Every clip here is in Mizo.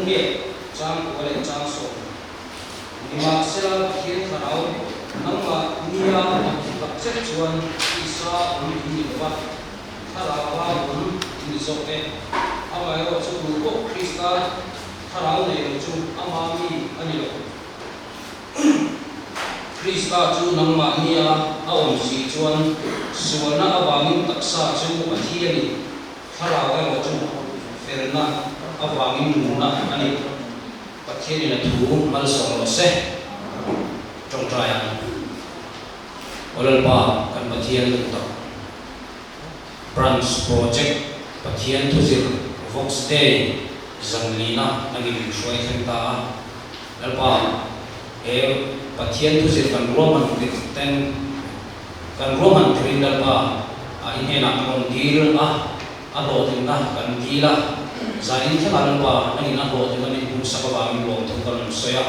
miah chang kua leh chang sawm. Nimahsela Pathian Thlarau nangmah nia a awm tak zet chuan tisa awm in ni lo va, Thlarauva awm in ni zawk e. Amaherawh chu tu pawh Krista Thlarau nei lo chu ama mi a ni lo. Krista chu nangmah nia a awm si chuan sualna avangin taksa chu a thi a ni. Thlarau erawh chu felna avangin nunna a ni. Pathianin a thu malsawm rawh se. Tawngtai ang. Aw Lalpa, kan Pathian duh tak. Branch Project Pathian thuzir Vox Dei zanlina nangin min hruai thleng ta a. Lalpa, he Pathian thuzir kan ruahman ten kan ruahman turin Lalpa a i hnenah ka rawn dil a, a hlawhtlinna kan dil a. Zanin thlengah Lalpa nangin a hlawhtlinna min hmuhsak avangin lawmthu ka rawn sawi a.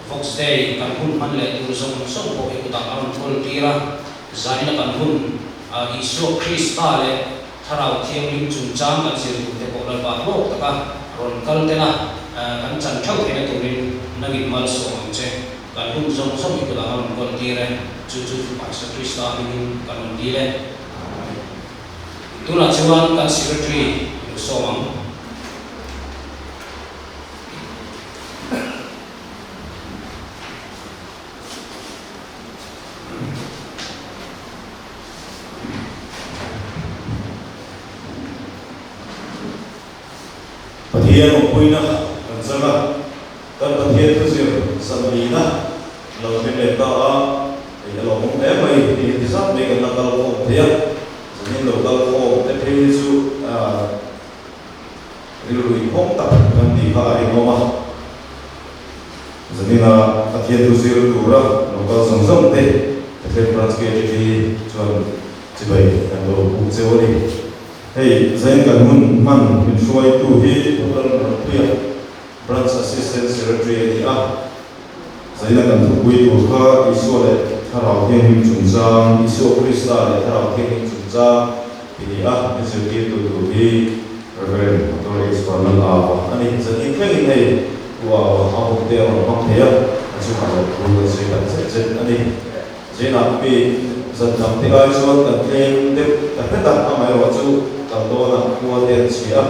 Vox Day kan hun hman leh tur zawng zawng pawh i kutah a rawn kawl tir a. Zaina kan hun a Isua Krista leh Thlarau Thianghlim chungchang kan zir tur te pawh Lalpa hlawk taka rawn kal tel a, kan chan theuh theihna turin nangin malsawm ang che. Kan hun zawng zawng i kutah a rawn kawl tir e. Chu chu Fapa Isua Krista hmingin kan rawn dil e. Amen. Tunah chuan kan Secretary lo sawm ang. Pathian awmpuina kan chang a, kan Pathian thuzir zanlina lo thleng leh ta a, hei a lawmawm hle mai, hei heti zat mai kan la kal khawm thei a, zanin lo kal khawm te phei hi chu Rilru inhawng tak kan tih kha a rinawm a, Zanina Pathian thu zir tura lo kal zawng zawng te Bethlehem Branch KTV chuan chibai kan lo buk cheu a ni. Hei Zain kan hun hman min hruaitu hi Hotel Rampuia Branch Assistant Secretary a ni a, Zaina kan thupui tur kha Isua leh Thlarau Thianghlim chungchang, Isua Krista leh Thlarau Thianghlim chungchang ti ni a, min zirtirtu tur hi Rev. Doctor H. Vanlal Ava a ni. Zanin thlengin hei Pu Ava a hun te a rawn hmang thei a, a chungah loh thu kan sawi tak zet zet a ni. Zainah pi zan dang te ai chuan kan tlem deuh ta hret a, amaherawh chu kal dawnah khua te an chhi a,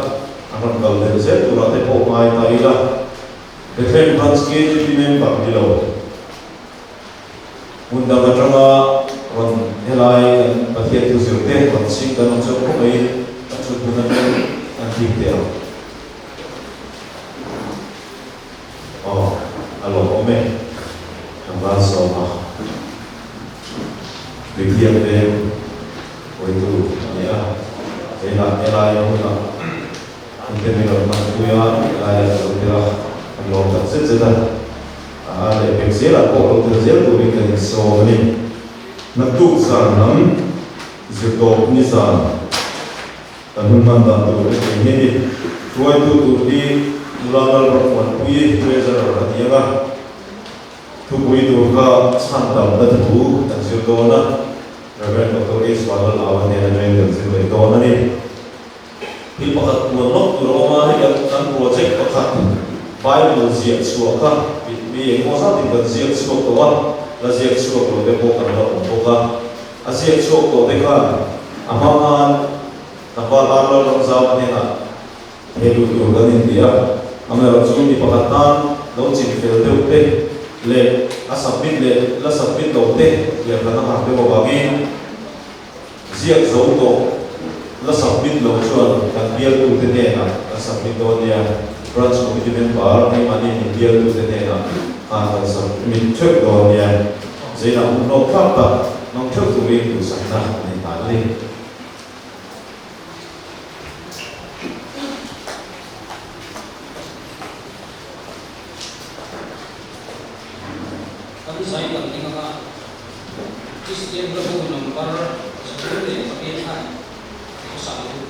an rawn kal deuh zel turah te pawh ngai ta ila. Bethlehem Branch KGP member ni lo. Hmun dang atanga rawn helai kan Pathian thu zir te rawn chhing kan awm chuan khawp maiin a thut hmun atangin an hlim teh ang. Aw, a lawmawm e. Kan van sawm a. Mithiam veng hawitu a ni a. Heinah helai hmunah. Engte min rawn hman pui a, helai a lo tel a, kan lawm tak zet zet a, a lehpek zelah pawh lo tel zel turin kan insawm a ni. Naktuk zan lam zirtawp ni zan kan hun hman dan tur ka thei nghe ni. Hruaitu tur hi nula Lalrammuanpuii Treasurer a ni ang a, thupui tur kha chhan damna thu kan zir dawn a, Rev. Doctor H. Vanlalauva hnen atangin kan zir leh dawn a ni. Thil pakhat puan lawk tur a awm a, hei kan kan project pakhat Bible ziah chhuah kha mi engemaw zatin kan ziak chhuak tawh a, la ziak chhuak lo te pawh kan la awm bawk a. A ziak chhuak tawh te khan a hma khan Tlangval Arlo Ramzau hnenah he duh tur kan inti a, amaherawh chu mi pakhat tan lo chin fel deuh te leh a submit leh la submit lo te thiam kan a har deuh avangin Ziak zo tawh la submit lo chuan kan bialtute hnenah kan submit dawn nia. Branch Committee member keimahni min bialtute hnenah khan kan submit theuh dawn nia. Zeinah hun hlawk thlak tak hmang theuh turin duhsakna nei nghal a ni. Kan zai kan ding anga Kristian hlabu number 308 kha i sak ang u.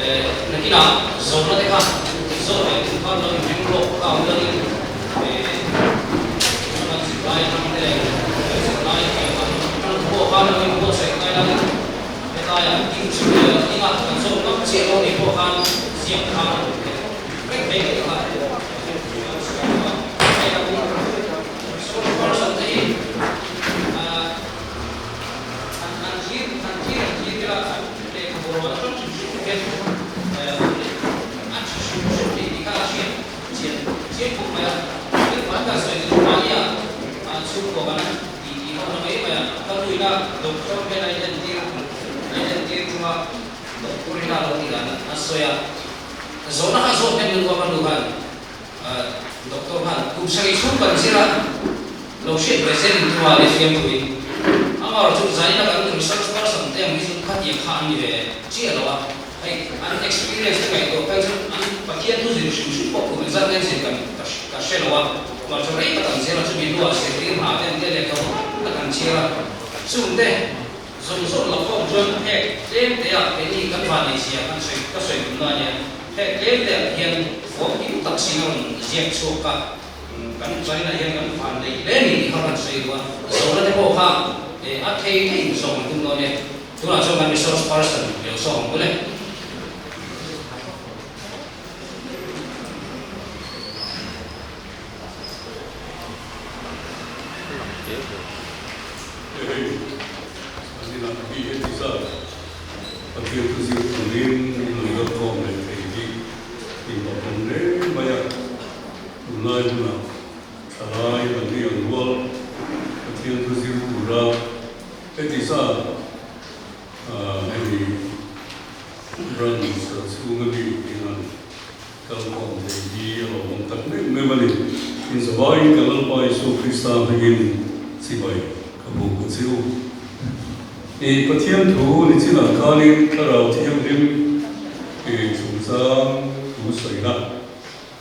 Nakinah zawhna te kha zawh leh tum khan lo inring lawk kha awm langin kan zirlai atang te leh kan zirlai piah lam atang pawh khan lo inbuatsaih ngai langin hetlaiah ding chu dinga kan zawh ngam chiah lo nih pawh khan ziak kha reng mai mai kha Resource person te hi an an thlir an thlir an thlir ila an lehkhabu rual atang hrim hrim hian a tha hrim hrim tih tih kha a hriat chian chian khawp mai a. Tin, kan kan sawi chu mahnia chhungkua kan tih tih ho na mai mai a, ka nuina doctor hian a inentir a inentir chunga doctor ina lo tih dan a sawi a. Zawhna kha zawt hian min ruak a nu khan Doctor khan kum sarih chhung kan zir a, lo hriat ve zel in tum a leh fiam thuin amaherawh chu zaina kan research person te ang hi chu khatiang kha an ni ve chiah lo a, hei an experience te ngaihtuah phei chuan an Pathian thu zir hrim hrim pawh kum engzat nge zir kan ka hre lo a, mahse rei tak an zir a, chumi hnuah zirtir hna te an tia lehkha tak an chhiar a, chungte Zawng zawng lo khawm chuan hek tlem te ah keini kan van ei zia kan sawi ka sawi tum na ania, hek tlem te ah hian form kim tak sin a rawn ziak chhuak a, kan China hian kan van nei hle ni tih kha kan sawi duh a, zawhna te pawh kha a thei thei in zawng an tum dawn e, tunah chuan kan resource person leh sawm ang bul e. Hei an inah hi heti zat Pathian thu zir turin in lo dap khawm leh thei hi inpahawm hle mai a. Tunlai hunah thalai an ni ang rual Pathian thu zir tura heti zat hemi branch chhunga mi inang Kal khawm thei hi a lo awm tak meuh meuh a ni. Inzavaiin ka Lalpa Isua Krista hmingin chibai ka buk a che u. I Pathian thu ni chinah khanin Thlarau Thianghlim i chungchang thu sawina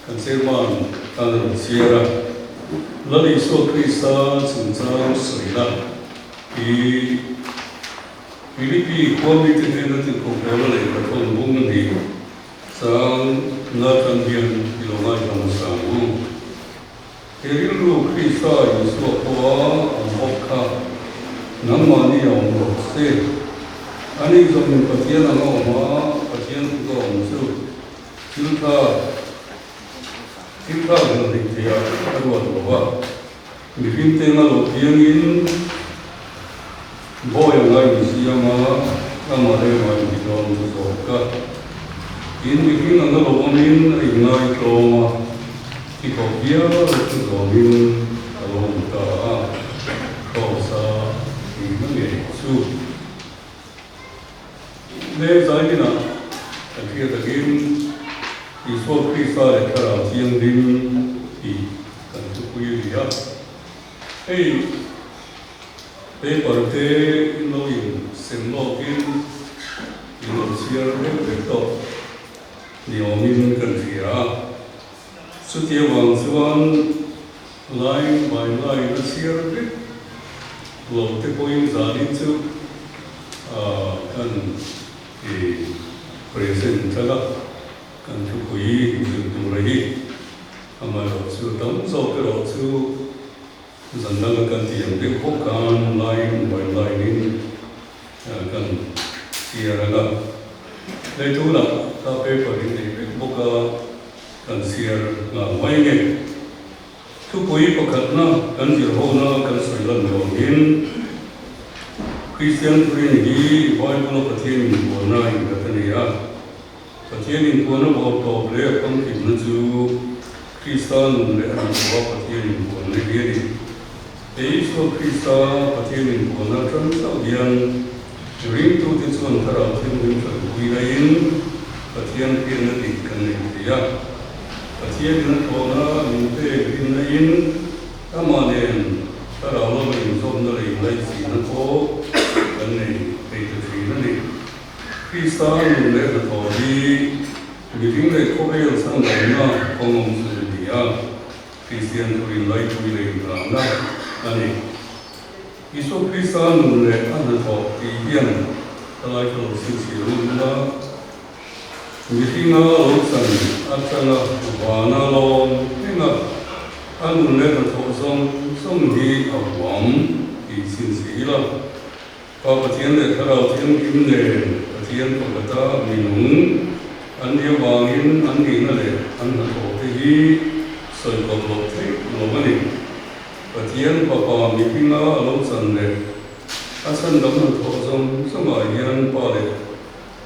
kan chairman khan a rawn chhiar a. Lal Isua Krista chungchang sawina i Philippi khua mite hnena tinkhawm pawl a lehkha thawn bung a ni. Chang Nathan hian i lo ngaithla hmasa ang u. He rilru Krista Isua pawha awm bawk kha nangmahni a awm rawh se. Ani zawmin Pathian anga awm a, Pathian kut a awm chu thil tha thil thlak hmuh theih theihah a ruat lo va. Mihring te anga lo piangin bawi anga insiam a, amah rengah intitlawm chu zawk ka. Tin, mihring anga lo awmin a inngai tlawm a, thikhawp viau chu zawmin a lo awm ta a, Kraws-a tihna ngei chu. Le zaininah kan hriat angin Isua Krista leh Thlarau Thianghlim tih kan thupui a ni a. Hei paper te in lo in sem lawkin in lo chhiar vek vek tawh ni awmin kan hria a. Chuti avang chuan line by line a chhiar vek lo te pawhin zanin chu kan present tlat a, kan thupui zir tura hi amaherawh chu tam zawk erawh chu zan danga kan tih ang deuh bawk khan line by line in kan chhiar ang a. Hei tunah ka paper in nei vek bawk a, kan chhiar nghal mai nge. Thupui pakhatna kan zir hona kan sawi lan vangin Kristian thurin hi Bible-a Pathian inpuanna inkhat a ni a. Pathian inpuanna bawr tawp leh a famkimna chu Krista nun leh a hnathawha Pathian inpuanna hi a ni. He Isua Krista Pathian inpuanna atang chauh hian ringtute chuan Thlarau Thianghlim tanpui laiin Pathian hriatna dik kan nei thei a. Pathianin a thlawhna min pek rinna in amah nen Thlarau lama inzawmna leh inlaihchihna pawh kan nei thei ta thin a ni. Krista nun leh hnathawh hi mihring leh khawvel chhandamna kawng awm chhun a ni a, Kristian thurin laipui leh inrahna a ni. Isua Krista nun leh a hnathawh tih hian ka lai ka lo chhinchhiah run a. Mihringa lo chan atanga vana lawm thleng a, a nun leh hnathawh zawng zawng hi a huam tih chhinchhi ila. Pa Pathian leh Thlarau Thianghlim nen Pathian pakhata minung an nih avangin an nihna leh an hnathawh te hi sawi kawp loh theih lo a ni. Pathian Fapa mihringa a lo chan leh a chhandam hnathawh zawng zawngah hian Pa leh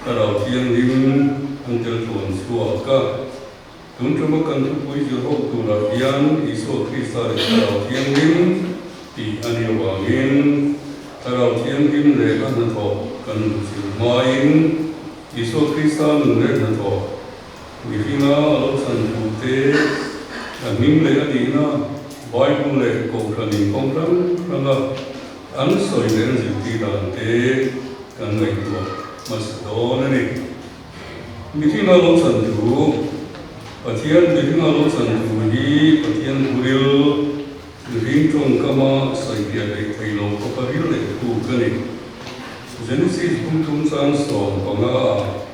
Thlarau Thianghlim an tel tluan chhuak a. Tun tuma kan thupui zir ho turah hian Isua Krista leh Thlarau Thianghlim tih a nih avangin Thlarau Thianghlim leh a hnathawh kan luhchilh hmain Isua Krista nun leh hnathawh mihringa a lo chhan thu te, a hming leh a nihna Bible leh Kohhran inkawm hrang hranga an sawi leh an zirtir dan te kan ngaihtuah hmasa dawn a ni. Mihringa lo chan thu, Pathian mihringa lo chan thu hi Pathian thuril, mihring tawngkama sawifiah leh thei lo khawpa ril leh thuk a ni. Genesis bung thum chang 15 ah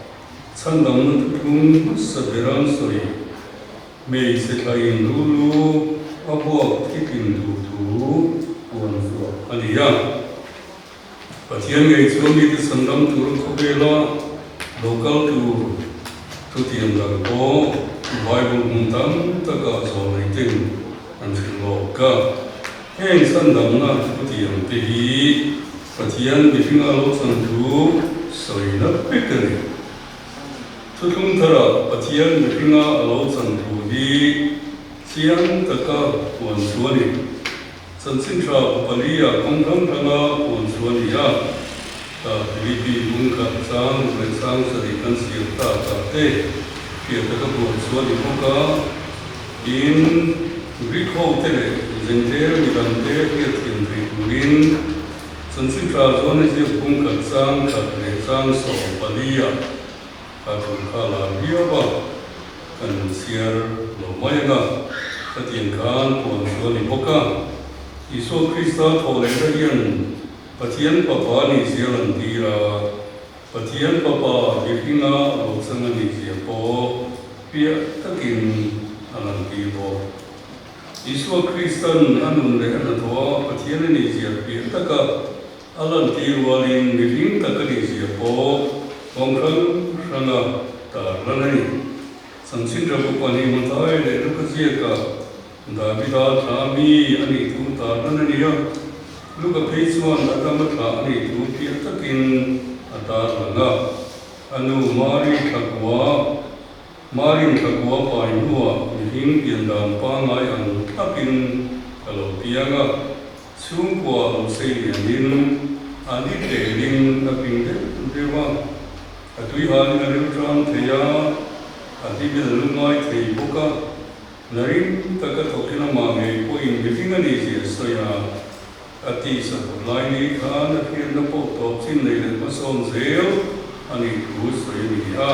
chhandamna thuthlung hmasa beran sawi hmeichhe thlain lu lu a buak thitlin duh thu puan chhuah a ni a. Pathian ngei chuan mite chhandam tur khawvela lo kal tur thutiang dang pawh Bible hmun tam takah zawh nei ten an hrilh lawk a. Heng chhandamna thutiang te hi Pathian mihringa lo chan thu sawi nat vek a ni. Thuthlung tharah Pathian mihringa a lo chan thu hi chiang taka puan chu a ni. Chanchin tha Upalia kawng hrang hranga puan chu a ni a, ta Philippi bung khat chang leh chang sarih kan siam ta ta te hriat taka puan chu a ni bawk a, tin Greek ho te leh Gentile midang te hriat thiam thei turin Chanchin tha chuan a ziak bung khat chang khat leh chang 14 ah a thu kha la viau a, kan chhiar lo mai ang a, khatiang khan puan chu a ni bawk a. Isua Krista thawh lehna hian Pathian Fapa a nihzia lan tir a, Pathian Fapa mihringa lo chang a nihzia pawh piah takin a lan tir bawk. Isua Kristan a nun leh a hnathawh a Pathian a nihzia piah taka A lantir rualin mihring tak a nihzia pawh kawng hrang hranga tar lan a ni. Chanchin Rabu pahnih Mathai leh Luka ziakah Davida thla mi a nih thu tar lan a ni a, Luka phei chuan Adama thla a nih thu fiah takin a tar lang a. A nu Mari thlakua, Marin thlakua pai hnuah mihring pian dan pangngai ang thlapin ka lo piang a. Chhungkua lo sei lianin an i telin a ping deuh deuh a, a tui halin a ril tang thei a, a hlimel lungngai thei bawk a, na rim taka thawkin amah ngei pawhin mihring a nih zia sawi a, a tisa hmuh lai ni khan a hriatna pawh tawp chin nei leh hmasawn zel a nih thu sawi a ni a,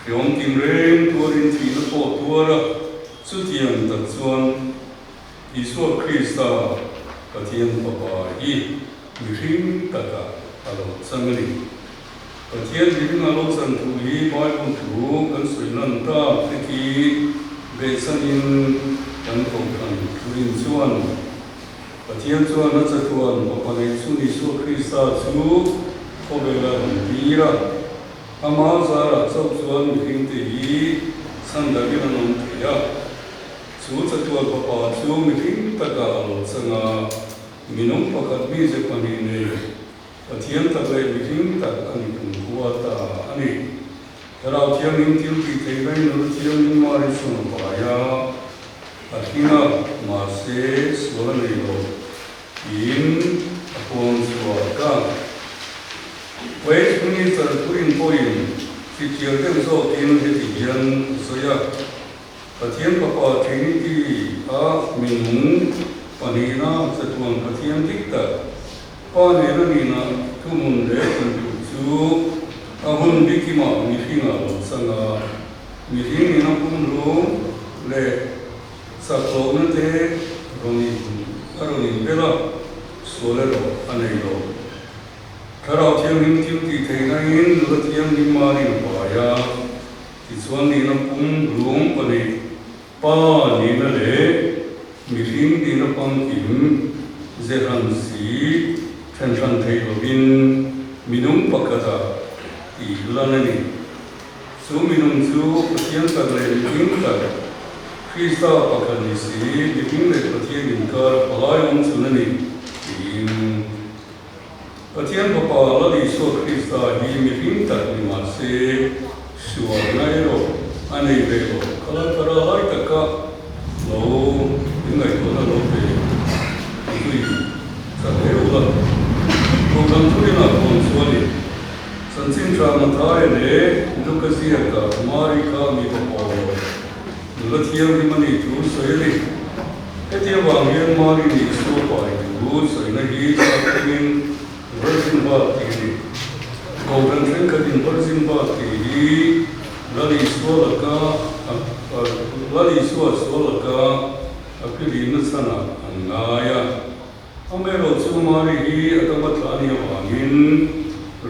hreawm tinreng tuarin thihna pawh tuar a, chutiang tak chuan. Isua Krista, Pathian Fapa hi mihring taka a lo chang a ni. Pathian mihring a lo chan thu hi Bible thu kan sawi lan tak te khi behchhanin kan kohhran thurin chuan Pathian chuan a chatuan Fapa neihchhun Isua Krista chu khawvela rawn tir a, ama zarah chauh chuan mihringte hi chhandakin an awm thei a. Chu chatuan fapa chu mihring takah a lo chang a, minung pakhat mize pahnih nei, Pathian tak leh mihring tak a ni kumkhua ta a ni. Thlarau Thianghlim thil tih theih reng nula thianghlim Mari chuan a pai a, a hring a, mahse sual a nei lo tiin a puang chhuak a. West Minister Thurin pawhin chipchiar deuh zawkin heti hian a sawi a. Pathian Fapa Trinity a minung pahnihna chatuan Pathian dik tak Pa nena nihna thuhmun leh intuh chu a hun bikimah mihringah lo chang a, mihring nihna pumhlum leh chaklohna te rawn in a rawn inbel a, sual erawh a nei lo. Thlarau Thianghlim thil tih theihna in nula thianghlim Marin pai a. Chuan nihna pum hlum pahnih, Pa nihna leh mihring nihna famkim zehran si then hran thei lovin minung pakhatah tih lan a ni. Chu minung chu Pathian tak leh mihring tak, Krista pakhat ni si, mihring leh Pathian inkar palai awm chhun a ni, tiin. Pathian Fapa Lal Isua Krista hi mihring tak ni mah se, sualna erawh a nei ve lo. Khalai kara lai taka lo inngaihtuahna lo pe zui ta hle ula. Kohhran thurinah pawh chuanin Chanchin Tha Mathaia leh Luka ziaka Mari kha mi papaw lo nula thianghlim a nih thu sawi a ni. Heti avang hian Mari nih Isua pai thu sawina hi sakawngin Virgin Birth tih a ni. Kohhran thenkhatin Virgin Birth tih hi Lal Isua laka Lal Isua sual laka a philihna chhanah an ngai a. Amaherawhchu Mari hi a dama tla a nih avangin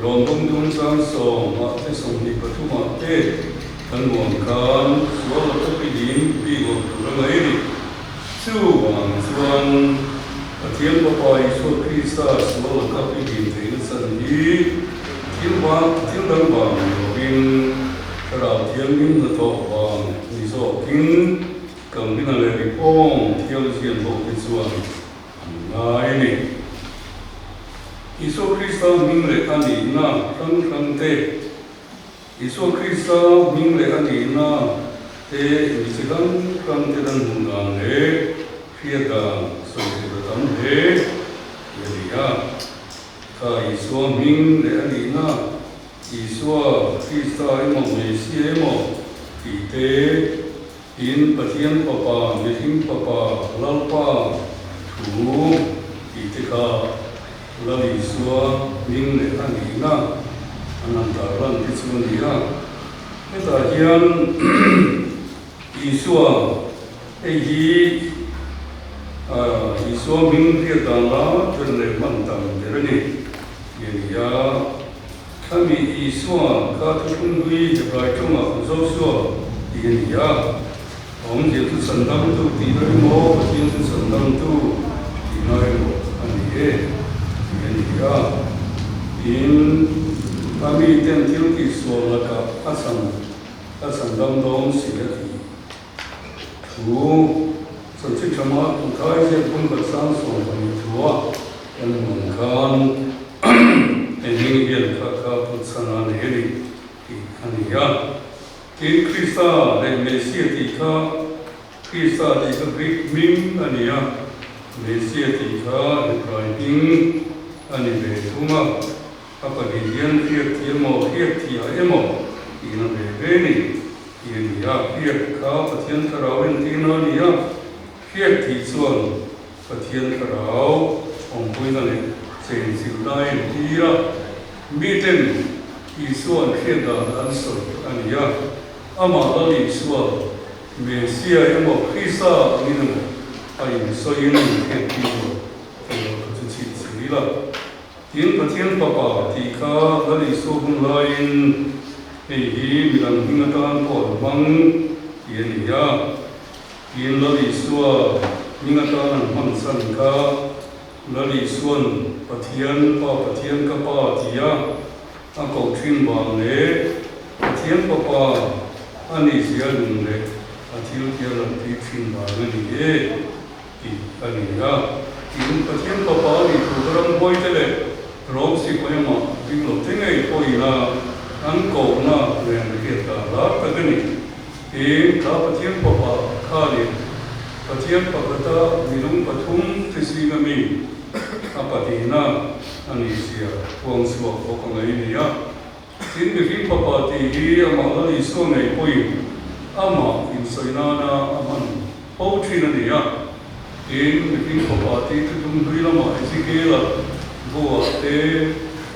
rawn bawm dum chang 10 ah te 23 ah te kan muang khan sual laka philin bik lo tur a ngaih a ni. Chuvang chuan Pathian Fapa Isua Krista sual laka philin theihna chan hi thil vang thil dang vang ni lovin Thlarau Thianghlim hnathawh vang ni zawkin Kalvina leh Reform theology an ho te chuan an ngai a ni. Isua Krista hming leh a nihna hrang hrang te, Isua Krista hming leh a nihna te mi chi hrang hrang te dan hmuh dan leh hriat dan sawi tur a tam hle tih a ni a. Kha Isua hming leh a nihna, Isua Krista emaw Mesia emaw tih te, Tin, Pathian Fapa, Mihring Fapa, Lalpa thu tih te kha Lal Isua hming leh a nihna an han tar lan te chu a ni a. Hetah hian Isua hei hi Isua hming hriat dan la ber leh hman tam ber a ni tih a ni a. Khami Isua kha thuthlung hlui Hebrai tawngah Josua tih a ni a, a awmzia chu chhandamtu tihna emaw Pathian chu chhandamtu tihna emaw a ni e tih a ni a. Tin, a miten thil tihsual lakah a chhan a chhandam dawn si a ti. Thu chanchin tha mah Thai ziak bung khat sang 12 thua kan hmuh ang khan hei hming hian kha kha put chhan a nei a ni tih a ni a. Tin, Krista leh Mesia tih kha Krista tih kha Greek hming a ni a, Mesia tih kha Hebrai hming a ni ve thung a. A pahnih hian hriat thi emaw hriat thiah emaw tihna ve ve ni tih a ni a, hriat kha Pathian Thlarau entirna a ni a, hriat thih chuan Pathian Thlarau awmpuina leh chenchilhna a entir a, miten Isua an hriat dan an sawi a ni a, amah Lal Isua, Mesia emaw Krista angin emaw a insawiin hriat tir lo erawh kha chu chhipchhir ila. Tin, Pathian Fapa tih kha Lal Isua hun laiin hei hi midang hming atan pawh an hmang tih a ni a. Tin, Lal Isua hming atan an hman chhan kha Lal Isua'n Pathian Pa Pathian ka Pa tia a koh thin vang leh Pathian Fapa a nihzia nun leh a thil tia lan tir thin vang a ni e. Tih a ni a. Tin, Pathian Fapa a nih thu ka ramhuai te leh Rom sipai amah ding lo te ngei pawhin a an kohna leh an hriat dan lar tak a ni. Tin, kha Pathian Fapa khanin Pathian pakhata minung pathum te zinga mi a pahnihna a nih zia puang chhuak bawk a ngaih a ni a. Tin, mihring Fapa tih hi amah Lal Isua ngei pawhin amah insawi nana a hman fo thin a ni a. Tin, mihring Fapa tih chu tum hlui lamah Ezekiel-a buah te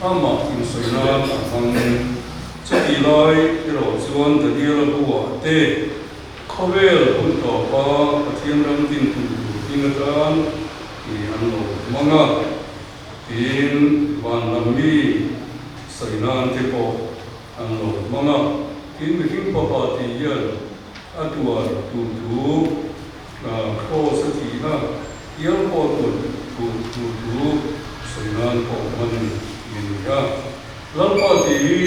amah insawi nan a hmang. Chutih lai erawh chuan Daniel-a buah te khawvel hun tawpa Pathian ram din tum tur hming atan tih an lo hmang a. Tin, van lam mi sawi nan te pawh an lo hmang a. Tin, mihring Fapa tih hian a tuar tur thu, Kraws a thihna hial pawh tuar tur tur thu sawi nan pawh hman tih a ni a. Lalpa tih hi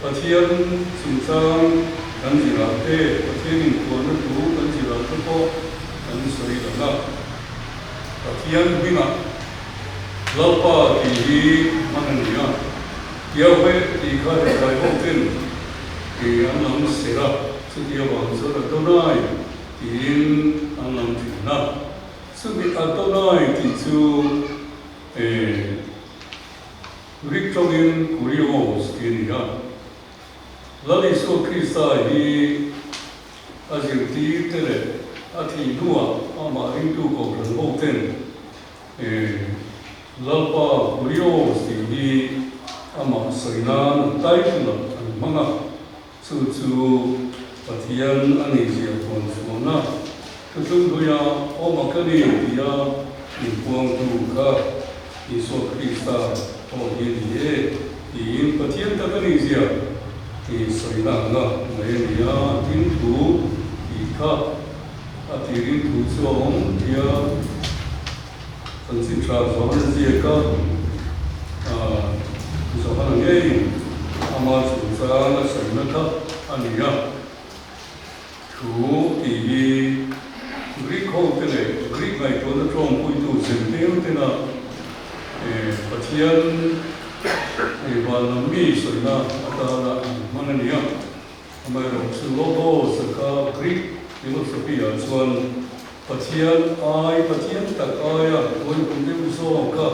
Pathian chungchang kan zirah te, Pathian inpuanna thu kan zirah te pawh kan sawi lang a. Pathian hmingah Lalpa tih hi hman a ni a. Yahweh tih kha Hebrai ho ten ti an lam ser a, chuti avang chuan Adonai tiin an lam thin a. Chumi Adonai tih chu Greek tawngin Kurios tih a ni a. Lal Isua Krista hi a zirtir te leh a thih hnuah amah ringtu kohhran ho ten Lalpa Kurios tih hi amah sawi nan an title ah an hmang a, chu chu Pathian a nihzia puan chhuahna thutlung hluia awm a ka ni tia inpuangtu kha Isua Krista pawh hi a ni e tiin Pathian tak a nihzia tih sawina anga mai a ni a, tin thu tih kha a tirin thu chu a awm tia Chanchin tha Johana ziak a, Johana ngeiin ama chungchang a sawina kha a ni a. Thu tih hi Greek ho te leh Greek ngaihtuahna tawngpuitu zirtir tena Pathian van lam mi sawina atana an hman a ni a. Amaherawhchu Logos kha Greek philosophy-ah chuan Pathian ai, Pathian tak aia hnuaihun deuh zawka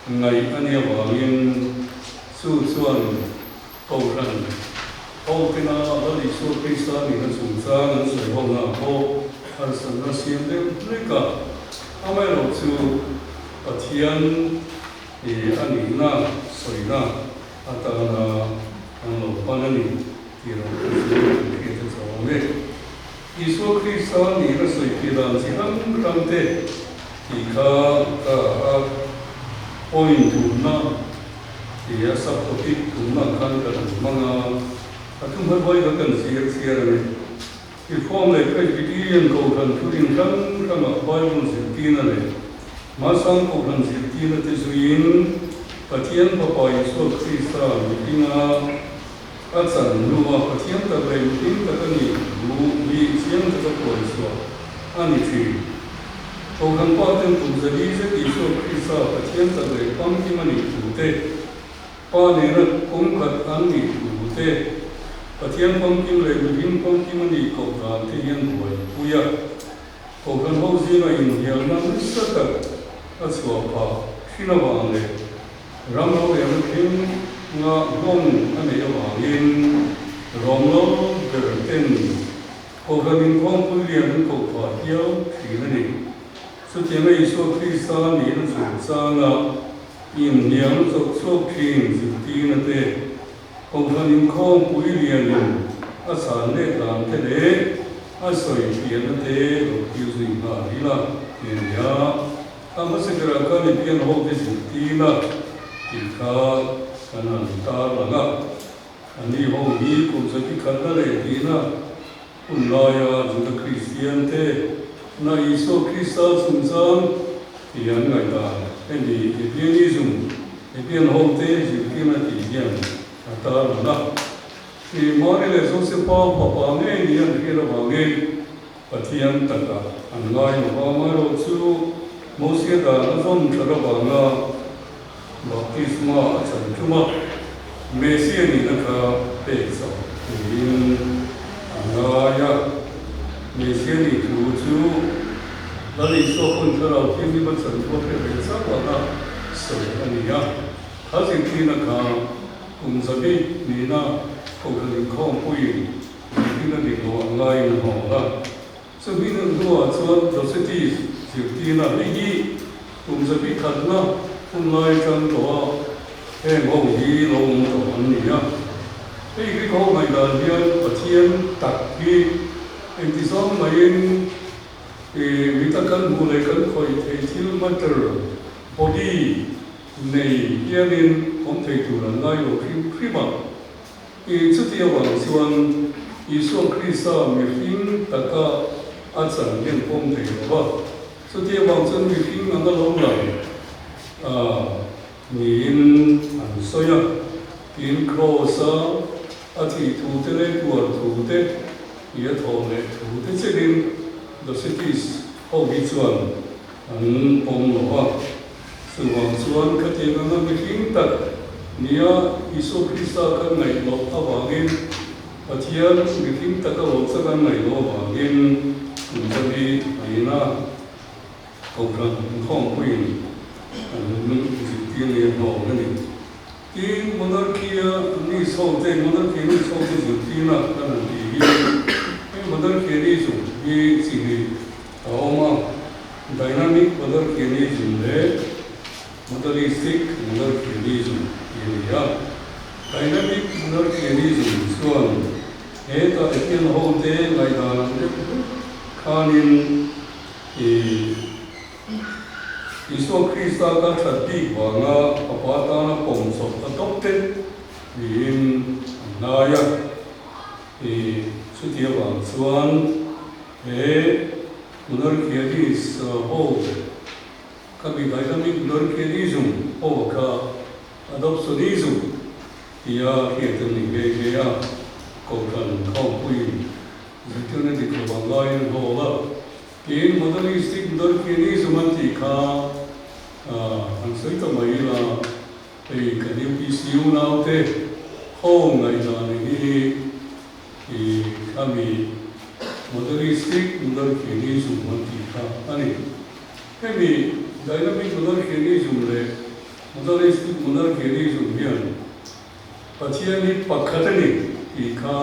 ngaih a nih avangin chu chuan Kohhran hotina Lal Isua Krista nihna chungchang an sawi hona pawh harsatna siam deuh hlek a. Amaherawhchu Pathian a nihna sawina atana an lo pan a ni tih rawh chu kan hriat a chau awm e. Isua Krista nihna sawi piah dan chi hrang hrang te tih kha ka a point tumna ti a sub-topic tumna khan ka han hmang a, a thuhma vawi kha kan zir chhiar a ni. Reform leh Presbyterian Kohhran thurin hrang hrangah Bible zirtirna leh Hmasang Kohhran zirtirna te zuiin Pathian Fapa Isua Krista mihringa A chan hnua Pathian tak leh mihring tak a nih thu hi chiang taka puan chhuah a ni thin. Kohhran pa ten kum zali zet Isua Krista Pathian tak leh famkim a nih thu te, Pa nena kawngkhat an nih thu te, Pathian famkim leh mihring famkim a nih koh dan te hian buaipui a. Kohhran ho zinga inhnialna nasa tak a chhuah phah thin avang leh Ram rorelna thleng nga nghawng a neih avangin rawng lo ber ten Kohhran inkhawmpui lian an koh phah hiau thin a ni. Chutianga Isua Krista nihna chungchanga inhnialna chawk chhuak thin zirtirna te, Kohhran inkhawmpui lianin a chhan let dan te leh a sawi fiahna te lo thil zui nghal ila ti a ni a. A hmasa berah khan i pian ho te zirtir a tih kha kan han tar lang a. Ani ho hi kum zati khatna leh tihna hun laia Juda Kristian te na Isua Krista chungchang tih an ngaihdan hemi Ebianism, Ebian ho te zirtirna tih hian a tar lang a. I Mari leh Josefa fapa ngei ni an hriat avangin Pathian taka an ngai lo va, amaherawhchu Mosia dan a zawm that avanga baptisma a chan tum a, Mesia nihna kha pek chauh niin an ngai a. Mesia nih thu chu Lal Isua hun thlarau thianghlim a chan thu a hre ve chauh anga sawi a ni a. Kha zirtirna kha kum zabi nihna Kohhran inkhawmpuiin Zirtirna dik lo ang laiin a hnawh a. Chumi nun hnuah chuan Josephis zirtirna hei hi kum zabi khatna hun lai atang tawh a heng ho hi lo awm tawh an ni a. Hei Greek ho ngaihdan hian Pathian tak hi engti zawng maiin mita kan hmuh leh kan khawih thei thil matter, body, nei hianin awm thei tur an ngai lo hrim hrim a. I chuti avang chuan Isua Krista mihring taka a chan hian pawm thei lo va. Chuti avang chuan mihring anga lo lang a niin an sawi a. Tin, Kraws-a a thih thu te leh tuar thu te, i a thawh leh thu te chenin Docetes ho hi chuan an pawm lo va. Chuvang chuan khatiang anga mihring tak nia Isua Krista kan ngaih loh avangin, Pathian mihring taka lo chak an ngaih loh avangin kum zabi lina Kohhran inkhawmpuiin an zirtir nia hnawng a ni. Tin, Monarchy-a mi chhote, Monarchianism hote zirtirna kan han tih hi, heng Monarchianism hi chi hnih a awm a, Dynamic Monarchianism leh Modalistic Monarchianism tih a ni a. Dynamic Monarchianism chuan hetah Etian hote ngaihdan ang deuh hlek khanin ih Isua Krista ka that bik vanga Fapa tana pawm chawp a tawp te niin an ngai a. Ih chuti avang chuan he Monarchianis ho ka mi dynamic monarchianism ho kha adoptionism tia hriat an ni nghe nghe a, Kohhran khawmpuiin zirtirna dik lo vang laiin an hawl a. Tin, Modalistic monarchianism an tih kha han sawi ta mai ila, hei kan UPC unaute ho ngaihdan hi I khami Modalistic Monarchianism an tih kha a ni. Hemi Dynamic Monarchianism leh Modalistic Monarchianism hian Pathian hi pakhat a ni tih kha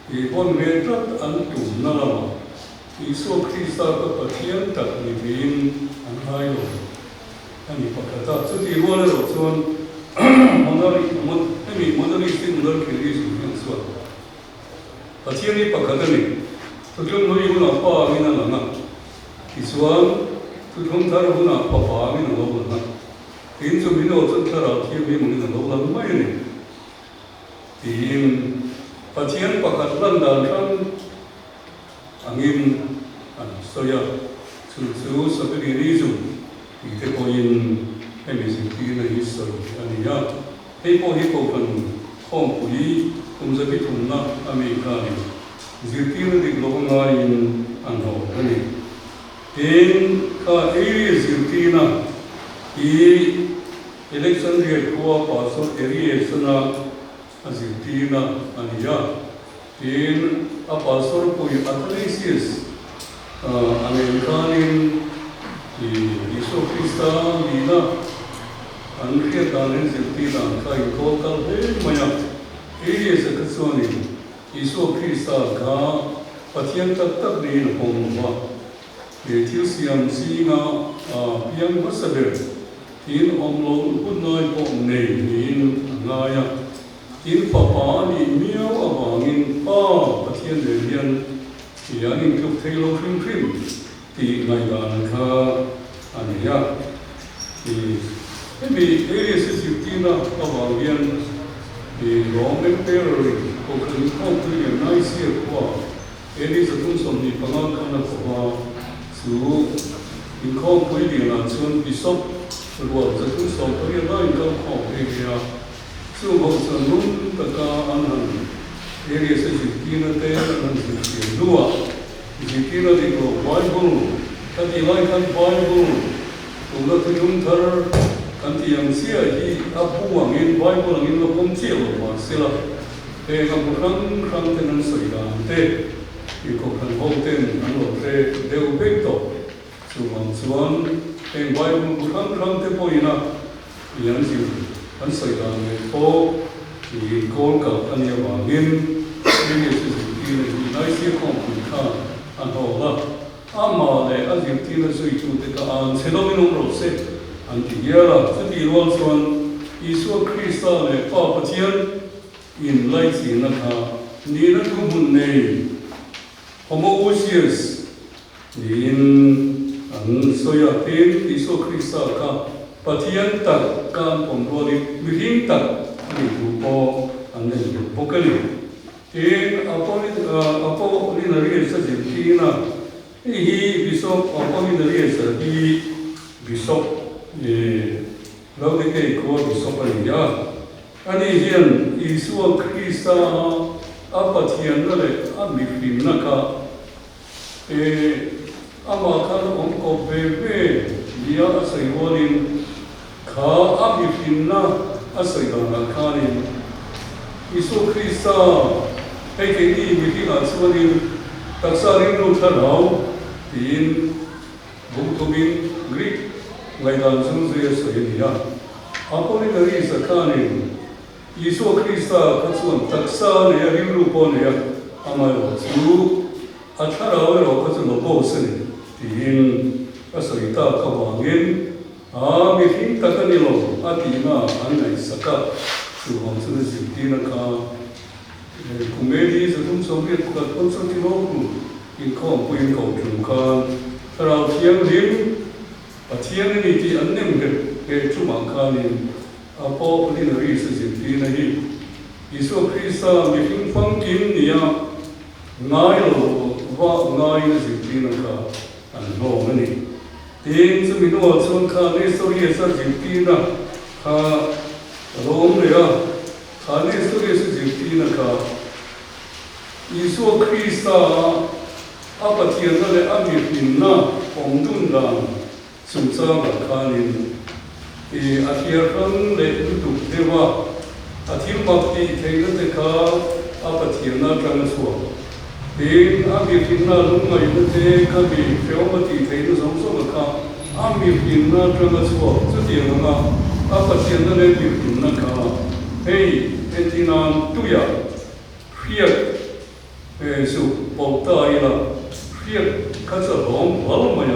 i vawn ve tlat an tumna lamah Isua Krista ka Pathian tak ni vein an ngai lo a ni pakhat a. Chutih rual erawh chuan hemi Modalistic Monarchianism hian chuan Pathian hi pakhat a ni. Thuthlung hlui hunah Pa angin a lang a, tichuan thuthlung thar hunah Fapa angin a lo lang a, tin chu min aw chuan Thlarau Thianghlim angin a lo lang mai a ni. Tiin Pathian pakhat lan dan hrang angin an sawi a, chu chu Sabellianism tih te pawhin hemi zirtirna hi sawi a ni a. Hei pawh hi Kohhran khawmpui kum zabi thumna a mi kha a ni. Zirtirna dik lo ngaiin an hlawh a ni. Tin, kha Aries zirtirna hi Alexandria khua Pastor Aries-ana a zirtirna a ni a. Tin, a pastor pui Athanasius a nen khanin Isua Krista nihna an hriat dan leh zirtir dan kha inkawl kal hle mai a. Arius-a kha chuanin Isua Krista kha Pathian tak tak niin a pawm lo va, he thil siam zinga piang hmasa ber tin awm lo hun lai pawh nei niin a ngai a. Tin, Fapa a nih miau avangin Pa Pathian nen hian i an intluk thei lo hrim hrim tih ngaihdan kha a nei a. I hemi Arius-i zirtirna avang hian i Rome Emperor-in Kohhran inkhawmpui lian Nicaea khua AD 325 khan a kawp a, chu inkhawmpui lianah chuan Bishop rual 318 laiin kal khawm nghe nghe a. Chung ho chuan nung taka an han Arius a zirtirna te an han zirtir hnuah zirtirna dik lo Bible ka tih lai khan Bible tuna thuthlung thar kan tih ang chiah hi a bu angin Bible angin la pawm chiah lo mahsela heng a bu hrang hrang ten an sawi dan te i kohhran ho ten an lo hre deuh vek tawh. Chuvang chuan heng Bible bu hrang hrang te pawhin a i an zir an sawi dan leh pawh i kawl kalh a nih avangin Arius i zirtirna hi Nicaea khawmpui khan a hnawk a, amah leh a zirtirna zuitute kha an chhe dawmin awm rawh se an ti hial a. Chutih rual chuan Isua Krista leh Pa Pathian inlaichinna kha nihna thuhmun nei Homoousios Niin an sawi a, tin, Isua Krista kha Pathian tak ka an pawm rualin mihring tak a nih thu pawh an nei nghet bawk a ni. Tin, Apollinarius a zirtir a, hei hi Bishop Apollinarius a hi Bishop Laodikei khua Bishop a ni a. Ani hian Isua Krista a Pathianna leh a mihrinna kha E, amah khan awm kawp ve ve nia a sawi rualin kha a mihrinna a sawi danah khanin Isua Krista hei keini mihringah chuanin taksa rilru thlarau tiin bungthumin Greek ngaihdan zungzui a sawi a ni a. Apollinaris-a khanin Isua Krista kha chuan taksa a nei a, rilru pawh a nei a, amaherawh chu a thlarau erawh kha chu logos a ni tiin a sawi tak avangin a mihring tak a ni lo a tihna an ngaihsak a, chuvang chuan a zirtirna kha Kumeli 381 Constantinople inkhawmpuiin kohhran khan Thlarau Thianghlim Pathian a ni tih an nem nghet nghet chumah khanin A pawh Linaris a zirtirna hi Isua Krista mihring famkim nia ngai lo va ngaiin a zirtirna kha an hlawm a ni. Tin, chumi hnuah chuan kha Nestorius a zirtirna kha a lo awm leh a, kha Nestorius a zirtirna kha Isua Krista a Pathianna leh a mihrinna awm dun dan Chungchangah khanin i a thliar hrang leh lutuk deuh a, a thil mak tih theihna te kha a Pathianna atang a chhuak. Tin, a mihrinna lungngaihna te kha mi hreawm a tih theihna zawng zawng a kha a mihrinna atang a chhuak. Chutiang anga a Pathianna leh mihrinna kha hei entinan tuiah hriat He chu pawlh ta ila hriat kha chu a hlawm val mai a,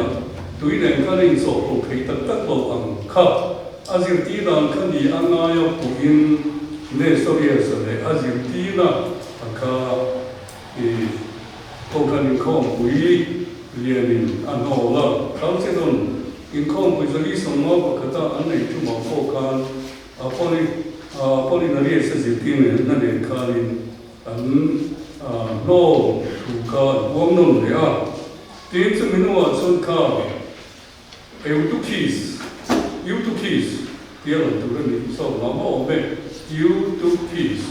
tui nen khan a inchawhpawlh thei tak tak lo ang kha. A zirtir dan kha ni a ngaia puhin Nestorius-a leh a zirtirna a kha i Kohhran inkhawmpui lianin a hnawl a, Chalcedon inkhawmpui 451-a an nei tumah pawh khan Apollinarius-a zirtirna nen khanin An hlawm thu kha an huam nawn leh a, tin chumi hnuah chuan kha Eutychis, Eutychis, tia rawn tur a nih zawk mah mah awm e, Eutychis,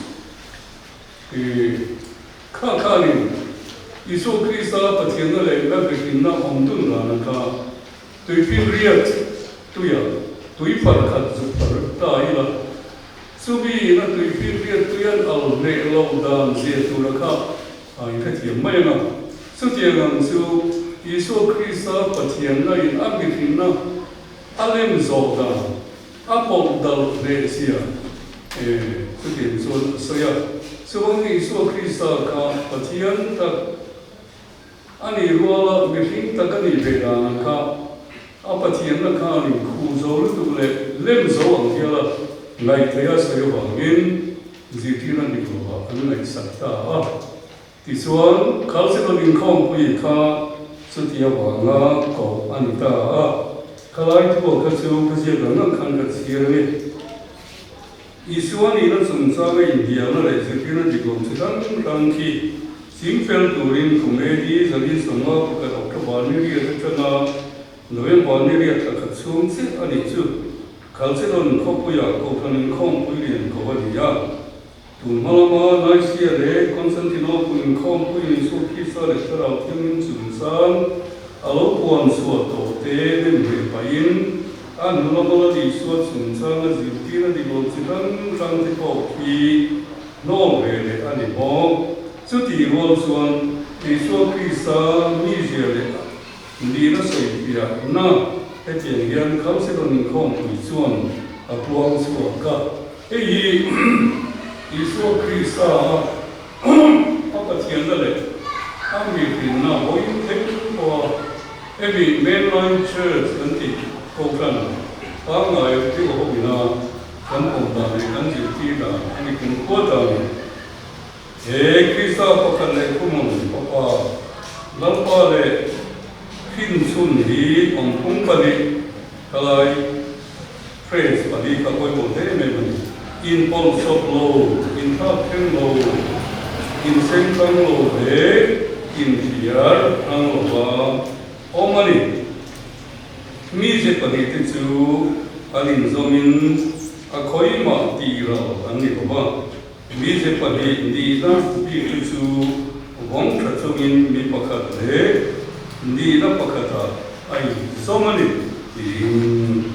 i kha khanin Isua Krista Pathianna leh Lalbehlinna awm dun rana kha tuifinriat tuia tui far khat zuk far ta ila, Chumi ina tui finriat tui an al hneh loh dan zia tura kha a inhrethiam mai ang a. Chutiang ang chu Isua Krista Pathianna in a mihrinna a lem zawh dan, a pawlh dalh hneh zia e chutiang chuan a sawi a. Chuvangin Isua Krista kha Pathian tak A nih ruala mihring tak a nih ve dan ang kha a Pathianna khan in khuh zo lutuk leh lem zo ang hiala ngaihtheih a sawi avangin zirtirna dik lovah an ngaihsak ta a. Tichuan, Chalcedon inkhawmpui kha chuti avanga koh a ni ta a. Khalai thua kha chu ka ziak ang ang khan ka chhir a ni. Isua nihna chungchanga inbiakna leh zirtirna dik lo chi hrang hrang khi chingfel turin kum AD 451 October ni riat atanga November ni riat thla khat chhung chiah a nih chu Chalcedon khawpuiah Kohhran inkhawmpui lian ko a ni a. Tun hma lama Nicaea leh Constantinople inkhawmpuiin Isua Krista leh Thlarau Thianghlim chungchang a lo puan chhuah tawh te nem ve pahin a hnu lama la Isua chungchanga zirtirna dik lo chi hrang hrang te pawh khi hnawm ve leh a ni bawk. Chutih rual chuan Isua Krista mizia leh nihna sawifiahna hetiang hian Chalcedon inkhawmpui chuan a puang chhuak a. Hei hi Isua Krista a Pathianna leh a mihrinna vawiin thleng pawha hemi Mainline Church kan tih Kohhran pangngai deuh ho ina kan awm dan leh kan zirtir dan a ni kumkhua ta a ni. He Krista pakhat leh khumawm Fapa Lalpa leh Hrinchhun hi awmphung pahnih thalai Phrase pahnih kha pawimawh hle mai a ni. Inpawlhsawp lo inthlak thleng lo, inseng tlang lo leh inhliar tlang lova awm a ni. Mize pahnihte chu an inzawmin a khawimah tih ral an ni lo va. Mize pahnih nihna bikte chu vawng tha chungin mi pakhat leh nihna pakhatah a inzawm a ni tiin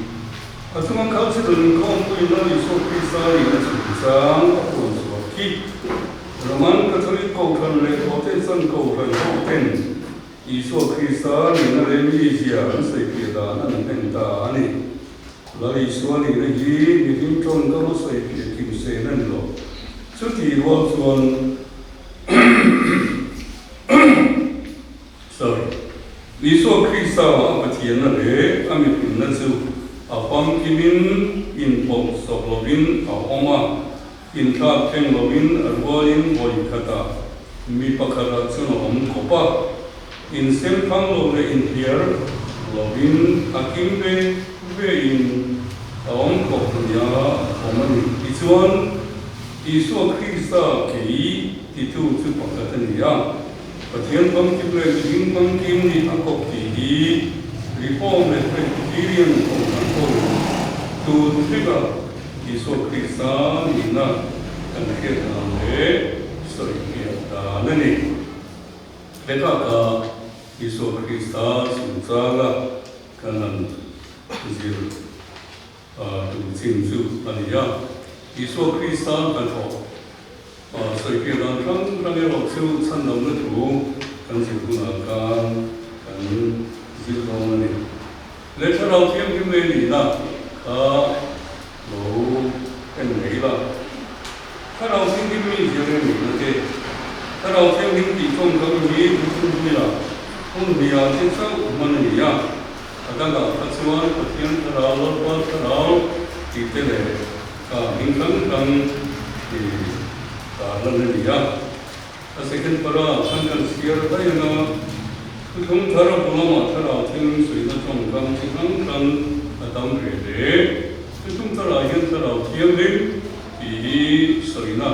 a chunga kal chi rawn inkhawmpuiin Lal Isua Krista nihna chungchang a puan chhuah khi. Roman Catholic Kohhran leh Protestant Kohhran ho ten Isua Krista nihna leh mizia an sawifiah dan an hlen ta a ni. Lal Isua nihna hi mihring tawngkam a sawifiah kim sen a ni lo. Chutih rual chuan Sorry. Isua Krista a Pathianna leh a mihrinna chu a famkimin inpawlhsawp lovin a awm a. Inthlak thleng lovin a rualin vawi khatah mi pakhatah chuan a awm khawp a, insem thang lo leh inhliar lovin a kim ve vein a awm khawp nia awm a ni. Tichuan, Isua Krista kei titu chu pakhat a ni a, Pathian famkim leh mihring famkim nih a kawp tih hi Reform leh Presbyterian kohhran pawhin tun thlenga Isua Krista nihna kan hriat dan leh sawi hriat dan a ni. Heta ka Isua Krista chungchanga kan han zir tur chin chu a ni a. Isua Krista hnathawh sawi hriat dan hrang hrang erawh chu chhandamna thu kan zir hunah khan kan zir dawn a ni. Le thlarau thianghlim leh nihna kha lo en mai la. Thlarau thianghlim mi zir leh nihna te, thlarau thianghlim tih tawngkam hi thuthlung hmuiah hmun hniah te chauh hman a ni a, a dangah kha chuan Pathian thlarau, Lalpa thlarau tih te leh kha hming hrang hrang i tarlan a ni a. A second para khan kan chhiar daih anga, thuthlung thar a bu lamah thlarau thil suihna tawngkam chi hrang hrang a tam ve hle. Thuthlung tharah hian thlarau thianghlim tih hi sawina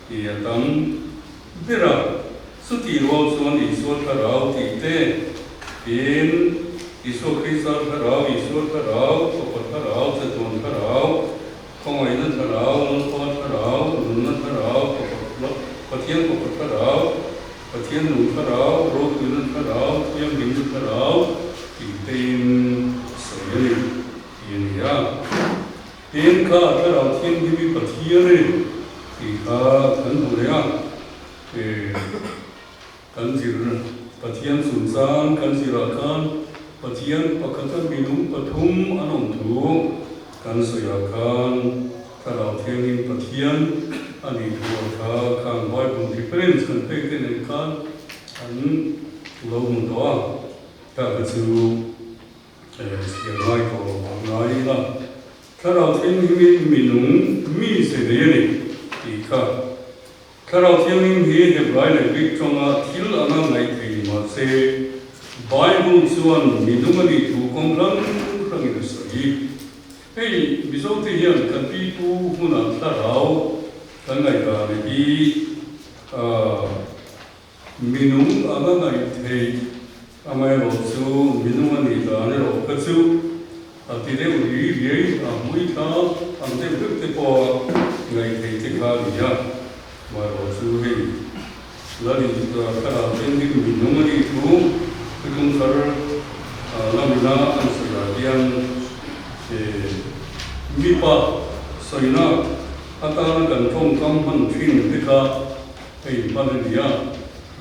tih a tam ber a, chutih rual chuan Isua thlarau tih te, tin, Isua Krista thlarau, Isua thlarau, Fapa thlarau, Chatuan thlarau, Khawngaihna thlarau, Lalpa thlarau, nunna thlarau, Pathian fapa thlarau, Pathian nung thlarau, ropuina thlarau, thianghlimna thlarau tih tein sawi a ni tih a ni a. Tin, kha thlarau thianghlim hi Pathian a ni tih kha kan hmu leh a. Kan zir Pathian chungchang kan zirah khan Pathian pakhata minung pathum an awm thu kan sawiah khan Thlarau Thiangin Pathian a nih thu a kha khang Bible reference kan pek te nen khan an lo hmu tawh a, ta kha chu chhiar ngai tawh lo ang ngai ila Thlarau Thianghimin minung mi se nei a ni tih kha Thlarau Thianghlim hi Hebrai leh Greek tawnga thil anga ngaih thei ni mah se, Bible chuan minung a nih thu kawng hrang hrangin a sawi. Hei Mizote hian kan pipu hmunah thlarau kan ngaihdan hi minung anga ngaih theih amaherawh chu minung a nih dan erawh kha chu A ti deuh ri riai a hmui thla ang deuh deuh te pawh a ngaih theih te kha a ni a, maherawh chu hei Lali thlarau thianghlim minung a nih thu thuthlung thar lamina an sawi ah hian mipa sawina atana kan tawngkam hman thin te kha hei hman a ni a,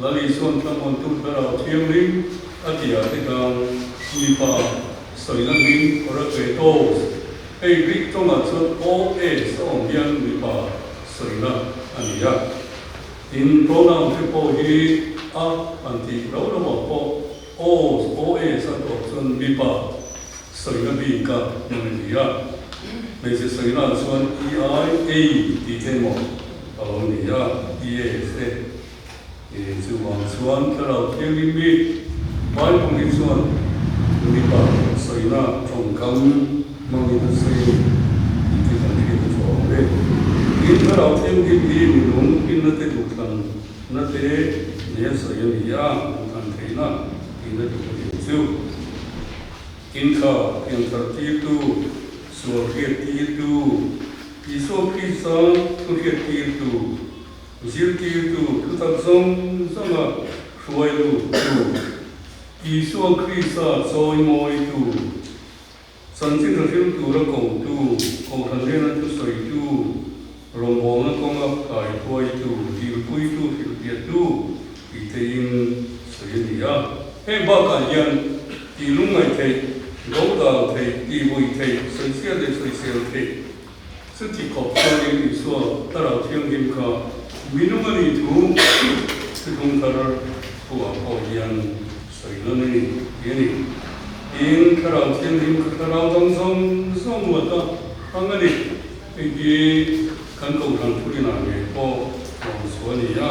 Lali chuan thlamuantu thlarau thianghlim a ti ah te khan mipa Sawina hming Parakletos, hei Greek tawngah chuan OS a awm hian mipa sawina a ni a. Tin, pronoun te pawh hi a an tih lo lo ah pawh os, OS a tawp chuan mipa sawina bik a hman a ni a. Hmeichhe sawina ah chuan EI, ei tih te emaw a lo ni a, ES te. Chuvang chuan thlarau thianghlim hi Bible hi chuan mipa sawina tawngkam hmangin a sawi a ni tih te kan hriat a tha awm e. Tin, Thlarau Thianghlim hi minung pinna te duhthlan na te nen sawi a ni a, duhthlan theihna tihna dik a nih chu. Inkha pianthar tirtu, sual hriat tirtu, Isua Krista thu hriat tirtu, zirtirtu thutak zawng zawnga hruai luttu, Isua Krista chawimawitu, Chanchin hrim tura kotu, Kohhran hnena thusawitu, rawngbawlna kawnga kaihruaitu, dilpuitu, hrilhfiahtu tih teiin sawi a ni a. Heng bakah hian tih lungngaih theih, dodal theih, tihbuih theih, sawichhiat leh sawisel theih chuti khawp chuanin Isua Thlarau Thianghlim kha minung a nih thu thuthlung thar thuah pawh hian Sawi lan a ni tih a ni. Tin, Thlarau Thianghlim kha thlarau dang zawng zawng laka hrang a ni. Hei hi kan Kohhran thurinah ngei pawh rawn chhuah a ni a.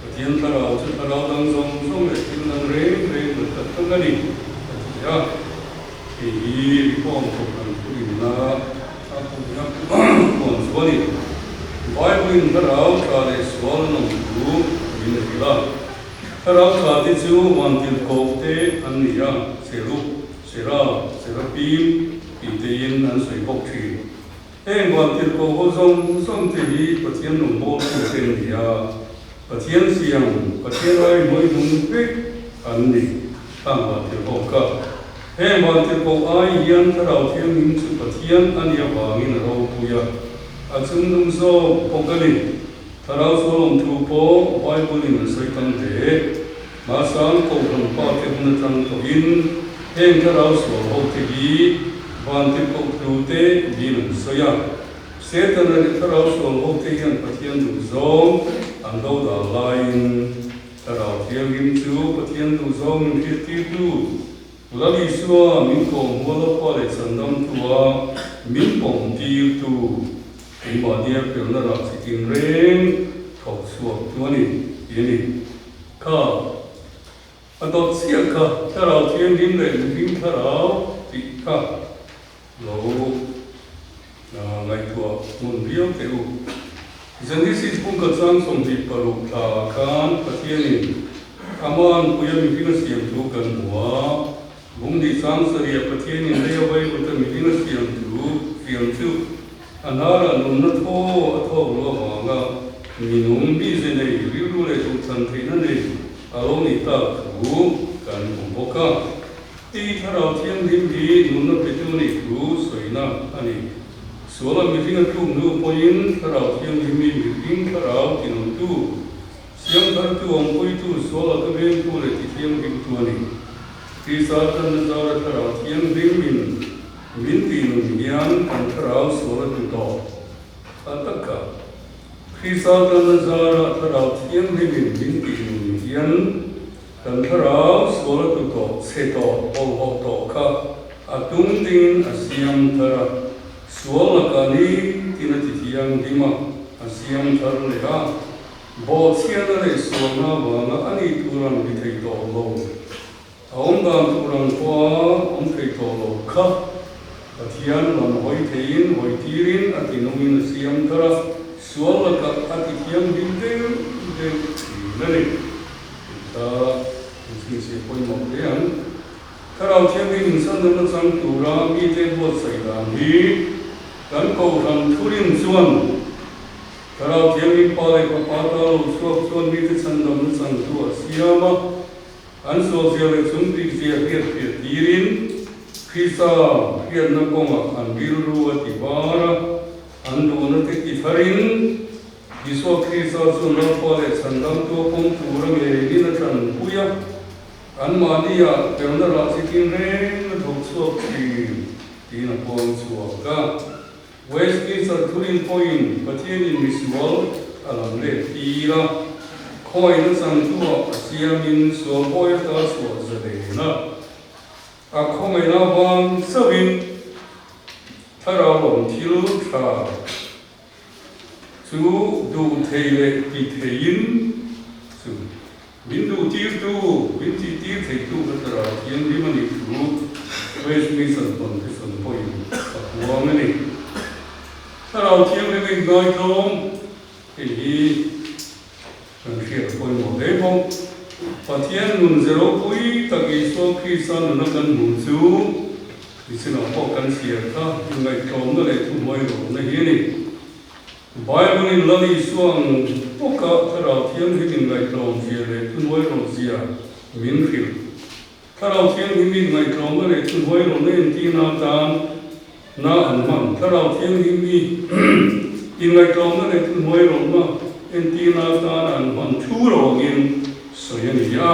Pathian thlarau chu thlarau dang zawng zawng leh thil dang reng reng laka hrang a ni a ti a. Hei hi Reform Kohhran thurinna a rawn chhuah a ni. Bible-in thlarau tha leh sual an awm thu min hrilh a. Thlarau tha te chu vantirhkoh te an ni a, Cherub, Sera, Serapim tih teiin an sawi bawk thin. Heng vantirhkoh ho zawng zawng te hi Pathian rawngbawltu te an ni a, Pathian siam, Pathian ai hnuai hnung vek an ni khang vantirhkoh kha. Heng vantirhkoh ai hian Thlarau Thianghlim chu Pathian a nih avangin a ropui a, a chungnung zawk bawk a ni. Thlarau sualawm thu pawh Bible-in an sawi tam hle. Mahsang Kohhran pa te hun atang tawhin heng thlarau sual ho te hi vantirhkoh thu te niin an sawi a. Setana leh thlarau sual ho te hian Pathian duh zawng an do dah laiin Thlarau Thianghlim chu Pathian duh zawng in hriattirtu Lal Isua min kawm hual a pa leh chandamtu a min pawm tirtu keimahnia felna rah chi tin reng thawk chhuak tu a ni tih a ni. Kha a dawt chiah kha Thlarau Thianghlim leh mihring thlarau tih kha lo ngaihtuah hmun viau teh u. Genesis bungka chang 26 thla ah khan Pathianin Aman puia mihring a siam thu kan hmu a, bungni chang sarih Pathianin lei a vaivut a mihring a siam thu siam chu a hnarah nunna thaw a thawk lu avanga minung mize nei rilru leh duhthlan theihna nei a lo nih tak thu kan hmu bawk a. I Thlarau Thianghlim hi nunna petu nih thu sawina a ni. Suala mihring a tluk hnu pawhin Thlarau Thianghlim hi mihring thlarau tinawmtu, siamthartu, awmpuitu, suala ka vengtu leh tithianghlimtu a ni. Krista tanna zara Thlarau Thianghlim in min tihnun hian kan thlarau sual a tlu tawh a tak a. Krista tanna zara Thlarau Thianghlim in min tihnun hian Kan thlarau sual a tu tawh, chhe tawh, bawlhhlawh tawh kha a tum dingin a siam thar a, sual lakah ni tin a ti thianghlim a, a siam thar leh a, bawhchhiatna leh sualna avanga a nih tur ang ti thei tawh lo, a awm dan tur ang pawha awm thei tawh lo kha Pathian lam hawi theiin hawi tirin a ti nungin a siam thar a, sual lakah a ti thianghlim deuh deuh thin a ni. Tih kha inchhinchhiah pawimawh hle ang. Thlarau Thianghlim inchhandamna chang tura mite buatsaih dan hi kan Kohhran thurin chuan Thlarau Thianghlim Pa leh Fapa ta lo chhuak chuan mite chhandamna changtu a siam a, an sualzia leh chungtikzia hriatfiah tirin Krista hriatna kawngah an rilru a ti var a, an duhna te ti tharin Isua Krista chu Lalpa leh Chhandamtu a pawm tur a ngeiin a tanpui a, anmahnia felna rah chi tin reng a thawk chhuak thin tiin a puang chhuak a. Westminster thurin pawhin Pathianin misual a lam let tir a, khawiin a changtuah a siamin sual bawi ata chhuah zalen a. A khawngaihna avang chauhin thlarau lam thil tha Chu duh thei leh ti theiin chu min duh tirtu, min tih tir theitu ka thlarau thianghlim a nih thu Westminster Confession pawhin a puang a ni. Thlarau. Thlarau Thianghlim inngaihtlawm tih hi kan hriat pawimawh hle bawk. Pathian nun ze ropui tak Isua Krista nuna kan hmuh chu nichinah pawh kan chhiar kha inngaihtlawmna leh thuhmairawhna hi a ni. Bible-in Lal Isua ang bawka Thlarau Thianghlim inngaihtlawm zia leh thuhnuairawh zia min hrilh. Thlarau Thianghlim inngaihtlawmna leh thuhnuairawhna entirna atan na an hman. Thlarau Thianghlim i inngaihtlawmna leh thuhnuairawhna entirna atan an hman thu rawngin sawi a ni a,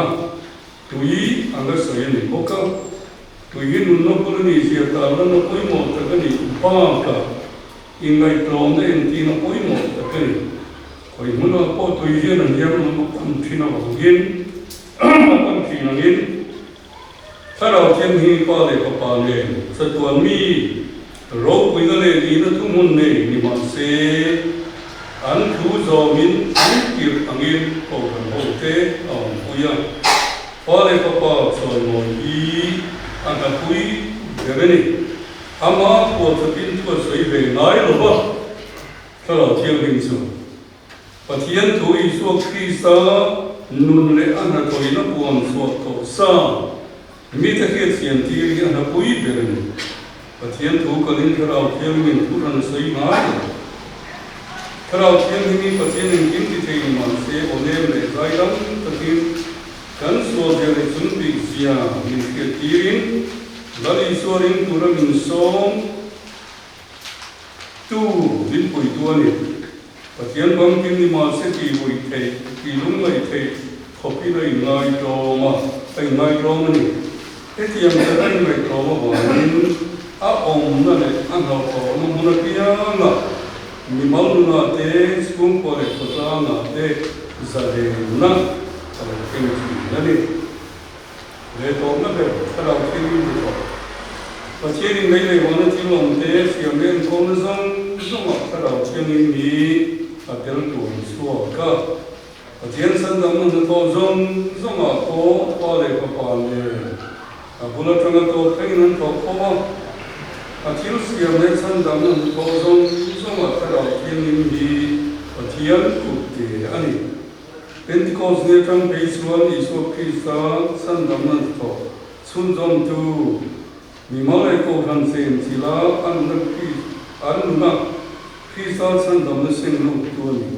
tui anga sawi a ni bawk a. Tui hi nunna bul a nih zia tarlanna pawimawh tak a nih bakah Inngaihtlawmna entirna pawimawh tak a ni. Khawi hmunah pawh tui hian a hniam lam a pan thin avangin a pan thin angin Thlarau Thianghlim Pa leh Fapa nen chatuan mi ropuina leh nihna thuhmun nei ni mah se an thu zawmin an tirh angin Kohhran hote a awmpui a. Pa leh Fapa chawimawi hi a hnapui ber a ni. Ama phuahchawpin thu a sawi ve ngai lo va, Thlarau Thianghlim chu Pathian thu Isua Krista nun leh a hnathawina puan chhuah tawh sa mite hriatchhian tir hi a hnapui ber a ni. Pathian thu kalin Thlarau Thianghlimin thu hran sawi ngai lo. Thlarau Thianghlim hi Pathian engkim ti thei ni mah se aw nem leh zai dam takin Kan sualzia leh chungbik zia min hriat tirin Lal Isua ring tura min sawm tu min puitu a ni. Pathian bangtin ni mahse tih vui theih, tih lungngaih theih khawpin a inngaihtlawm a, a inngaihtlawm a ni. Hetiang tak a inngaihtlawm avangin a awmna leh a hlauhawmna hmun apiangah mimal nunah te, chhungkua leh khawtlangah te zalenna a lo thleng thin a ni. Leh tawpna ber Thlarau Thianghlim hnathawk Pathianin lei leh vana thil awm te siam leh enkawlna zawng zawngah Thlarau Thianghlim hi a tel tuan chhuak a. Pathian Sandamna hnathawh zawng zawngah pawh Pa leh Fapa nen a bul atanga tawp thlengin an thawk khawm a. A thil siam leh chhandamna hnathawh zawng zawngah Thlarau Thianghlim hi Pathian kut te a ni. Pentecost ni atang phei chuan Isua Krista chhandamna hnathawh chhunzawmtu mimal leh Kohhran chen chila a nuna an nuna Krista chhandamna seng luttu a ni.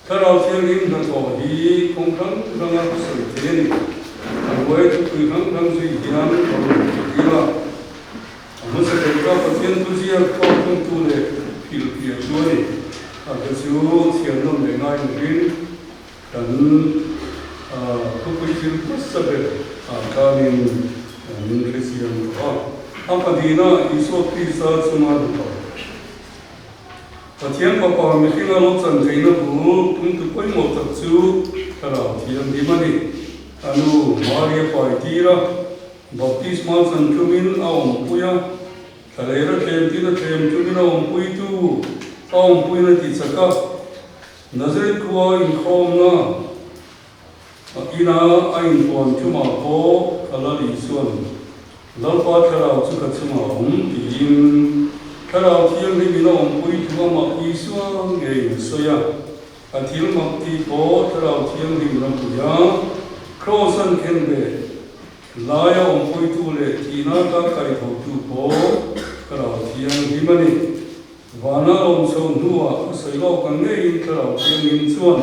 Thlarau Thianghlim hnathawh hi kawng hrang hranga sawi thei a ni. A hnuai thupui hrang hrang zui hian a rawn tir a. A hmasa ber kha Pathian thuziak thawkkhumtu leh hrilhfiahtu a ni. A hla chu thiamnawm leh ngai lovin kan thupui thil hmasa ber ah khanin min hrechiang tawh a. A pahnihna Isua Krista chunga hnathawh. Pathian Fapa mihringa lo chan theihna bul tumtu pawimawh tak chu Thlarau Thianghlim a ni. A nu Maria pai tir a, baptisma chan tumin a awmpui a, thlalera tlem tin a tlem tumin a awmpuitu a awmpuina ti chak a, Nazareth khua inkhawmna a ina a inpuan tumah pawh ka Lal Isuan Lalpa Thlarau chu ka chungah a awm tiin Thlarau Thianghlim in a awmpui thu amah Isua ngeiin a sawi a. A thil mak tih pawh Thlarau Thianghlim in a pui a, Kraws an khen ve laia awmpuitu leh thihna ata kaihhotu pawh Thlarau Thianghlim a ni. Vana lawm chho hnuah a sawi lawk ang ngeiin Thlarau Thianghlim chuan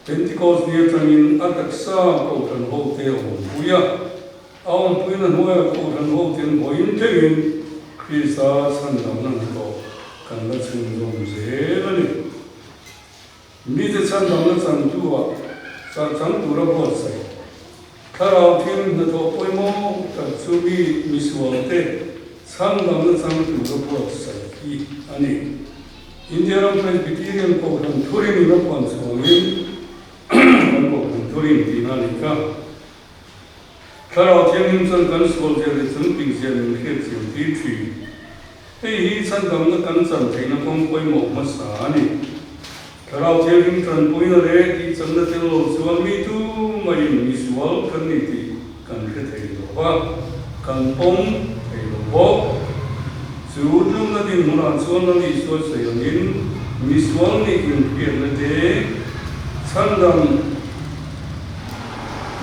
Pentecost ni atangin a taksa Kohhran hote a awmpui a. A awmpuina hnuaia Kohhran ho ten vawiin thlengin Krista chhandamna hnathawh kan la chhunzawm zel a ni. Mite chhandamna changtu-ah chang tura buatsaih Thlarau thil hnathawh pawimawh tak chu mi misualte chhandamna chang tura buatsaih hi a ni. India ram Presbyterian Kohhran thurin in a puan chhuangin kan Kohhran thurin tihna a nih kha. Thlarau Thianghlim chuan kan sual zia leh chung ping zia min hriat chian tir thin. Hei hi chhandamna kan chan theihna kawng pawimawh hmasa a ni. Thlarau Thianghlim tanpuina leh tihchanna tel lo chuan mi tu maiin mi sual kan ni tih kan hre thei lo va, kan pawm thei lo bawk. Chu tlukna dinhmunah chuan Lal Isua sawi angin misual nih inhriatna te, chhandam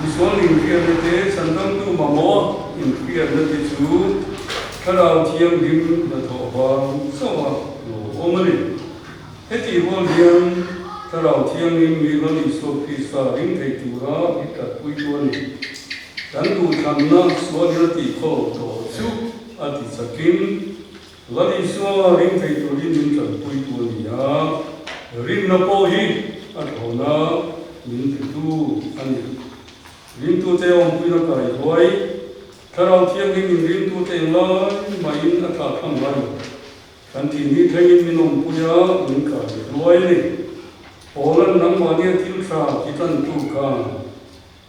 misual nih inhriatna te, chhandamtu mamawh inhriatna te chu Thlarau Thianghlim hnathawh vang chauha lo awm a ni. Hetih rual hian Thlarau Thianghlim hi Lal Isua Krista ring thei tura i tlatpuitu a ni. Kan duhthlanna sualin a tih khawlo tawh chu a ti chakin, Lal Isua ring thei turin min tlatpuitu a ni a, rinna pawh hi a thlawna min petu a ni. Ringtute awmpuina kaihuai, Thlarau Thianghlim in ringtute englai mahin a thlahthlam ngai lo. Kan tih ni thlengin min awmpui a, min kai hluai a ni. Paula'n nangmahnia thil tha ti tantu khan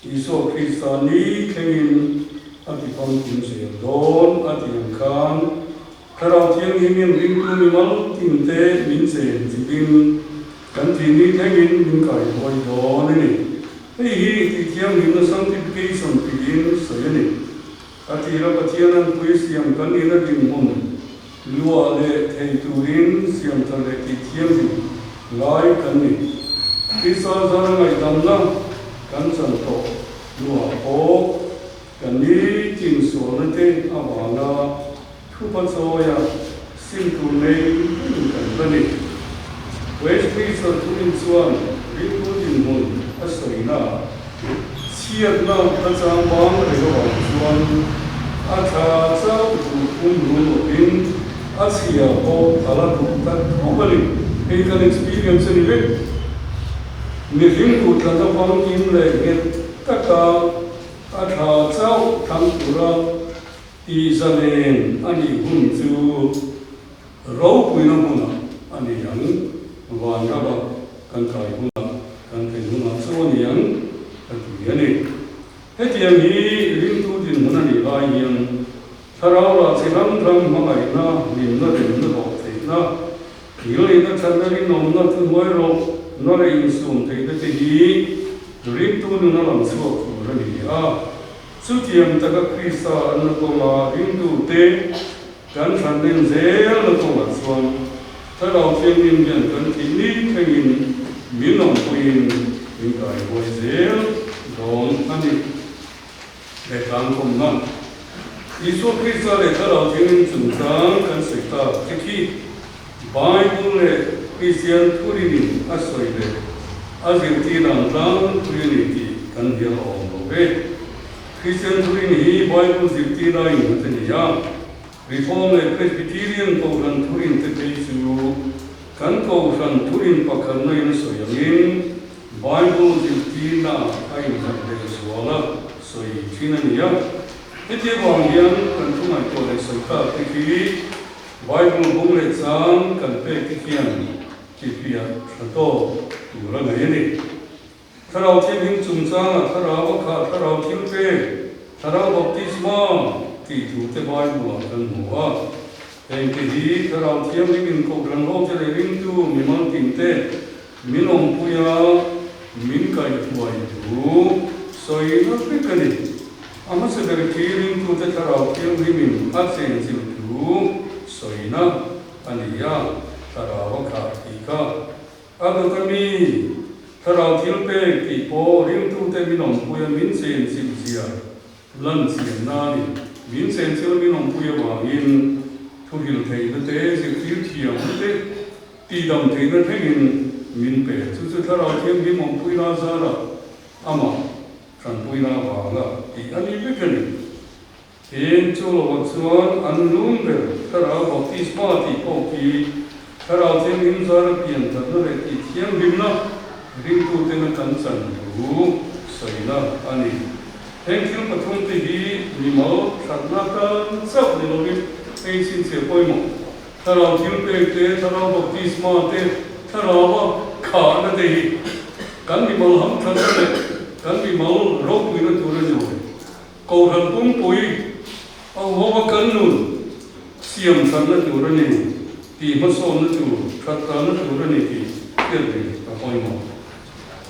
Isua Krista ni thlengin a ti famkim zel dawn a tih ang khan Thlarau Thianghlimin ringtu mimal tinte min chen chilhin kan tih ni thlengin min kai hluai dawn a ni. Hei hi tih thianghlimna sanctification tiin sawi a ni. A tira Pathian an pui siam kan nihna dinhmun luah leh thei turin siam tha leh tih thianghlim ngai kan ni. Krista zara ngaihdamna kan chan tawh hnuah pawh kan nitin sualna te avanga thupa chawia sim tur nei reng kan la ni. Westminster thurin chuan ringtu dinhmun a sawina chhiatna a chang bang reng avang chuan a tha chauh duh pumhlum lovin a chhia pawh a la duh ta tho a ni. Hei kan experience a ni vek. Mihring duhthlanna famkim leh nghet taka a tha chauh thlang tura Tih zalen a nih hun chu ropuina hmunah a ni ang, van rama kan kai hunah, kan thlen hunah chu a ni ang ka ti a ni. Hetiang hi ringtu dinhmun a nih lai hian thlarau lah chi hrang hrang hmangaihna, hlimna, remna hlawh theihna, ngilneihna, thatna, rinawmna, thuhnuai rawhna leh insum theihna te hi ringtu nuna lang chhuak tur a ni a. Chutiang taka Krista an la kawnga ringtute kan hran nen zel na kawngah chuan Thlarau Thianghlim hian kan thih ni thlengin min awmpuiin min kaihawi zel dawn a ni. Lehkhan kawmna Isua Krista leh Thlarau Thianghlim chungchang kan sawi tak te khi Bible leh Kristian thurinin a sawi leh a zirtir ang tlangpui a ni tih kan hnial awm lo ve. Kristian thurin hi Bible zirtir a innghat a ni a, Reform leh Presbyterian Kohhran thurin te phei chu kan Kohhran thurin pakhatna in a sawi angin Bible zirtirna a innghat leh zual a sawi thin a ni a. Heti avang hian kan thu ngaihtuah leh sawi tak te khi Bible bung leh chang kan pek te khian tihfiah tha tawk tur a nei a ni. Thlarau Thianghlim chungchangah Thlarau a khah, Thlarau thil pek, Thlarau baptisma tih thu te Bible-ah kan hmu a. Heng te hi Thlarau Thianghlim in Kohhran ho te leh ringtu mimal tin te min awmpui a, min kaihhruai thu sawi na vek a ni. A hmasa ber khi ringtute Thlarau Thianghlimin a chenchilh thu sawina a ni a, Thlarau a khah tih kha a dawt a mi. Thlarau thil pek tih pawh ringtute min awmpuia min chenchilh zia lan chianna a ni. Min chenchilh min awmpui avangin thuhrilh theihna te, zirtir thiamna te, tihdam theihna thlengin min pe. Chu chu Thlarau Thianghlim awmpuina zarah amah Tanpuina avanga tih a ni vek a ni. Tin, chu lovah chuan an lung ber Thlarau Baptisma tih pawh khi Thlarau Thianghlim zara pian thatna leh tih thianghlimna ringtuten a kan chan thu sawina a ni. Heng thil pathumte hi mimal thatna tan chauh ni lovin hei chhinchhiah pawimawh Thlarau thilpek te, Thlarau Baptisma te, Thlaraua khahna te hi kan mimal hamthatna leh kan mimal ropuina tur a ni lo. Kohhran pumpui a huhova kan nun siam thatna tur a ni tih hmasawnna tur, thattana tur a ni tih hriat reng a pawimawh.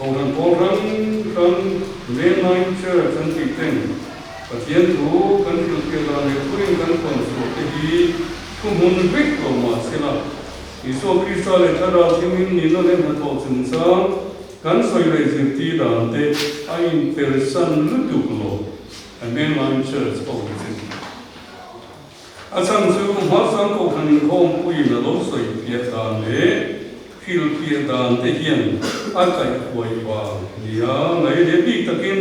Kohhran pawl hrang hrang Mainline Church an tih ten Pathian thu kan hrilhfiah dan leh thurin kan khawn chhuah te hi Thuhmun vek lo mah sela, Isua Krista leh Thlarau Thianghlim nihna leh hnathawh chungchang kan sawi leh zirtir dan te a inpersan lutuk lo, a Mainline Church ho hi chu. A chhan chu hmasang kohhran inkhawmpuiin a lo sawi fiah dan leh hrilhfiah dan te hian a kaihhuai vang nia ngaih leh bik takin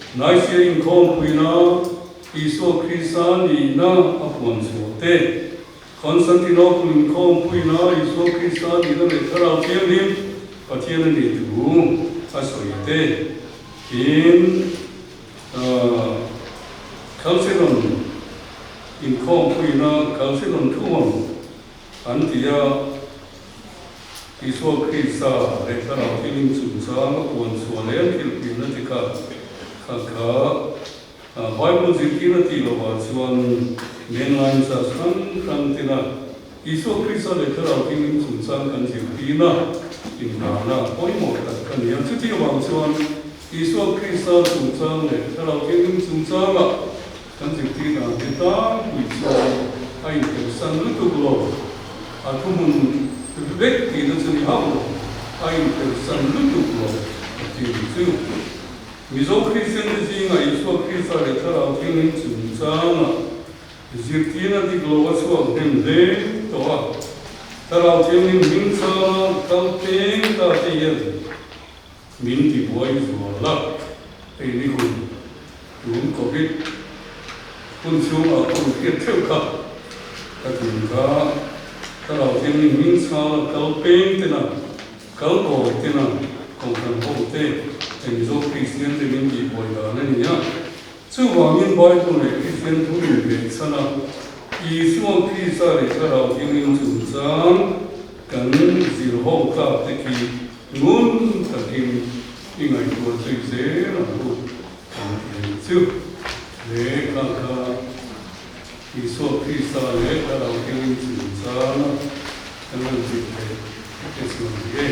Nicaea inkhawmpuina Isua Krista nihna a puan chhuah te, Constantinople inkhawmpuina Isua Krista nihna leh Thlarau Thianghlim Pathian a nih thu a sawi te, tin, Chalcedon inkhawmpuina Chalcedon thuhawm an ti a, Isua Krista leh Thlarau Thianghlim chungchang a puan chhuah leh an thilpilna te kha kha kha Bible zirtirna tih lovah chuan mainline church hrang hrang tena Isua Krista leh Thlarau Thianghlim chungchang kan zirtirna inrahna pawimawh tak a ni a. Chuti avang chuan Isua Krista chungchang leh Thlarau Thianghlim chungchanga kan zirtir dan te tlangpui chuan a inpersan lutuk lo. A thuhmun vek tihna chu ni hauh lo, a inpersan lutuk lo a ti ang chu. Mizo Kristiante zingah Isua Krista leh Thlarau Thianghlim chungchanga zirtirna dik lo a chhuak hnem hle tawh a. Thlarau Thianghlim hming changa kal peng ta te hian min ti buai zual a, hei ni hun tun Covid hun chhungah pawh hriat theuh kha ka tin kha Thlarau Thianghlim hming changa kal peng tena Kal kawi tena Kohhran ho te Mizo Kristian te min tih buai dan a ni a. Chuvangin Bible leh Kristian thu in ve chhan a, Isua Krista leh Thlarau Thianghlim chungchang kan zir ho tlak te khi ngun takin i ngaihtuah zui zel ang u kan ti a ni chu. He kha kha Isua Krista leh Thlarau Thianghlim chungchanga kan han zir theih te chu a ni e.